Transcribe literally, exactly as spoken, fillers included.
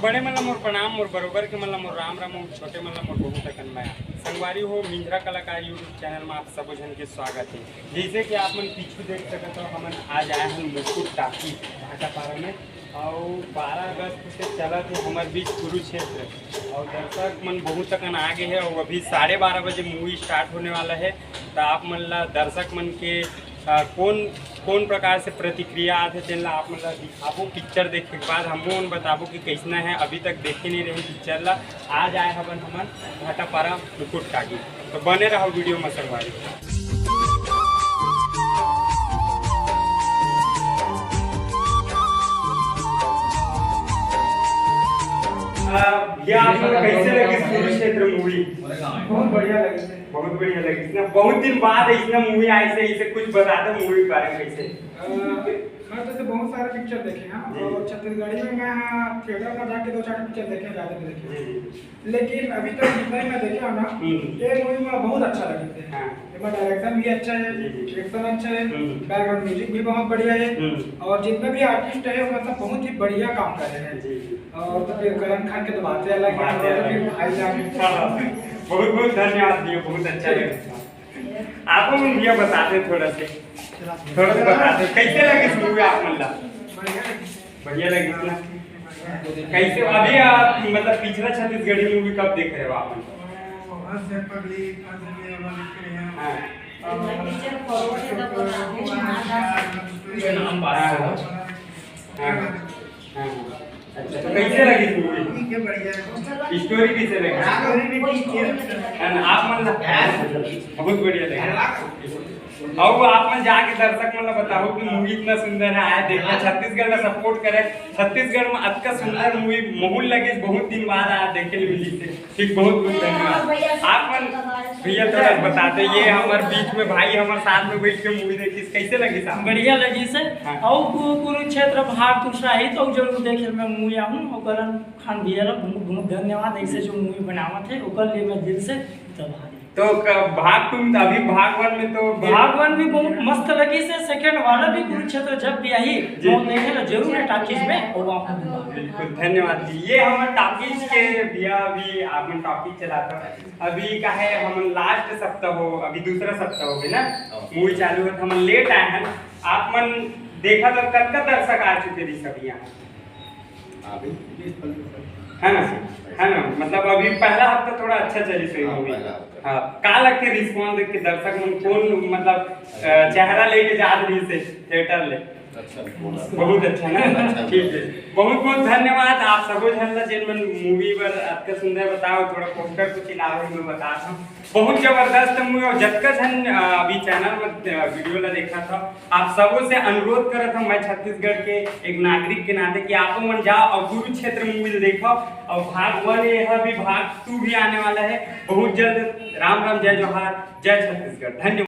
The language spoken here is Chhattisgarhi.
बड़े मन ला मोर प्रणाम, मोर बरोबर के मन ला मोर राम राम, अउ छोटे मन ला मोर बहुत अकन मया। संगवारी हो, मिंजरा कलाकार YouTube चैनल में आप सबो झन के स्वागत है। जैसे कि आप मन पीछू देख सकत हो, हमन आज आए हन मुकुट टाकी भाटापारा में, अउ बारह अगस्त से चलत है हमर बीच कुरुक्षेत्र, अउ दर्शक मन बहुत अकन आ गे है, अउ अभी साढ़े बारह बजे मूवी स्टार्ट होने वाला है। तो आप मन ला दर्शक मन के अ, कौन कौन प्रकार से प्रतिक्रिया आथे, तेन ला आप मन ला दिखाबो। पिक्चर देखे के बाद हमो मन बताबो कि कैसना है। अभी तक देखे नहीं रहे पिक्चर ला, आज आए हवन हमन भाटापारा मुकुट टाकी। तो बने रहो वीडियो में संगवारी। अ, भैया, आप मन कैसे लगिस कुरुक्षेत्र मूवी? बहुत बढ़िया लगिस। बहुत बढ़िया लगिस ना। बहुत दिन बाद ऐसना मूवी आइस, ऐसे कुछ बता दो मूवी के बारे में कैसे? अ, मैं तो ऐसे बहुत सारे पिक्चर देखे हैं जी। और छत्तीसगढ़ी में मैं, हाँ, थिएटर में जाके दो चार पिक्चर देखे हैं, ज़्यादा नहीं देखे। जी, जी। लेकिन अभी तक जितना ही मैं देखे हूँ ना, हम्म। ये मूवी में बहुत अच्छा लगे थे। हाँ। इसमें डायरेक्शन भी अच्छा है, जी, जी। एक्शन अच्छा है, हम्म। बैकग्राउंड म्यूजिक भी बहुत बढ़िया है हम्म। और जितने भी आर्टिस्ट है, मतलब, बहुत ही बढ़िया काम कर रहे हैं। जी, जी। और तो फिर करण खान के तो बातें अलग है, बातें और अलग फिर है। भाई जान। हाँ, बहुत बहुत धन्यवाद भैया, बहुत अच्छा लगा। आपको हम भैया बताते थोड़ा से, थोड़ा से बताते, कैसे लगिस मूवी आप मन ला? बढ़िया लगिस ना? कैसे अभी आप, मतलब, पिछला छत्तीसगढ़ी मूवी कब देख रहे हो आप मन? हाँ। हाँ। हाँ। अच्छा, तो कैसे लगिस मूवी? ठीक है, बढ़िया है। स्टोरी कैसे लगिस? स्टोरी भी ठीक है। है ना, आप मन ला? बहुत बढ़िया लगिस। अउ आप मन जाके दर्शक मन ला बताओ कि मूवी इतना सुंदर है, आए देखे, छत्तीसगढ़ ला सपोर्ट करे। छत्तीसगढ़ में अतका सुंदर मूवी महूल लगिस, बहुत दिन बाद आज देखे ले मिलिस हे। ठीक, बहुत बहुत धन्यवाद। आप मन भैया थोड़ा बताते, ये हमर बीच में भाई हमर साथ में बैठ के मूवी देखिस, कैसे लगिस आप? बढ़िया लगिस हे। हाँ। अउ कु-, कुरुक्षेत्र भाग दूसरा ही तो जरूर देखे मैं मूवी आहूँ, अउ करण खान भैया ला बहुत बहुत धन्यवाद, ऐसे जो मूवी बनावत है ओकर लिए मैं दिल से आभारी। तो क-, भाग तुम अभी भाग वन में तो भाग वन भी बहुत मस्त लगिस हे, सेकंड वाला भी कुरुक्षेत्र जब भी आही जी। तो देखे ला जरूर है टाकीज में, और वहाँ बिल्कुल धन्यवाद जी। ये हमर टाकीज के भैया अभी आप मन टाकीज चलाता अभी का है, हम लास्ट सप्ताह हो, अभी दूसरा सप्ताह हो गए ना, हाँ। मूवी चालू है तो हम लेट आए हैं। आप मन देखा तो कतका दर्शक आ चुके रही सब यहाँ? अभी बीस पच्चीस है ना, है ना, मतलब अभी पहला हफ्ता थोड़ा अच्छा चली सही हाँ, मूवी। पहला हफ्ता। हाँ, का लगते रिस्पॉन्स देख के दर्शक मन कौन, मतलब, अ, चेहरा लेके जा रही से थिएटर ले? अच्छा, बहुत अच्छा। बहुत अच्छा ना? अच्छा। ठीक है, बहुत बहुत धन्यवाद आप सबो झन ला, जेन मन मूवी बर अतका सुंदर बताओ, थोड़ा पोस्टर कुछ इलावे में बता दो। बहुत जबरदस्त मूवी, और जतका झन, अ, अभी चैनल में, अ, वीडियो ला देखा था, आप सबों से अनुरोध करत हूँ मैं छत्तीसगढ़ के एक नागरिक के नाते कि आप मन जाओ और कुरुक्षेत्र मूवी देखो, और भाग वन ये है, अभी भाग टू भी आने वाला है बहुत जल्द। राम राम, जय जोहार, जय छत्तीसगढ़, धन्यवाद।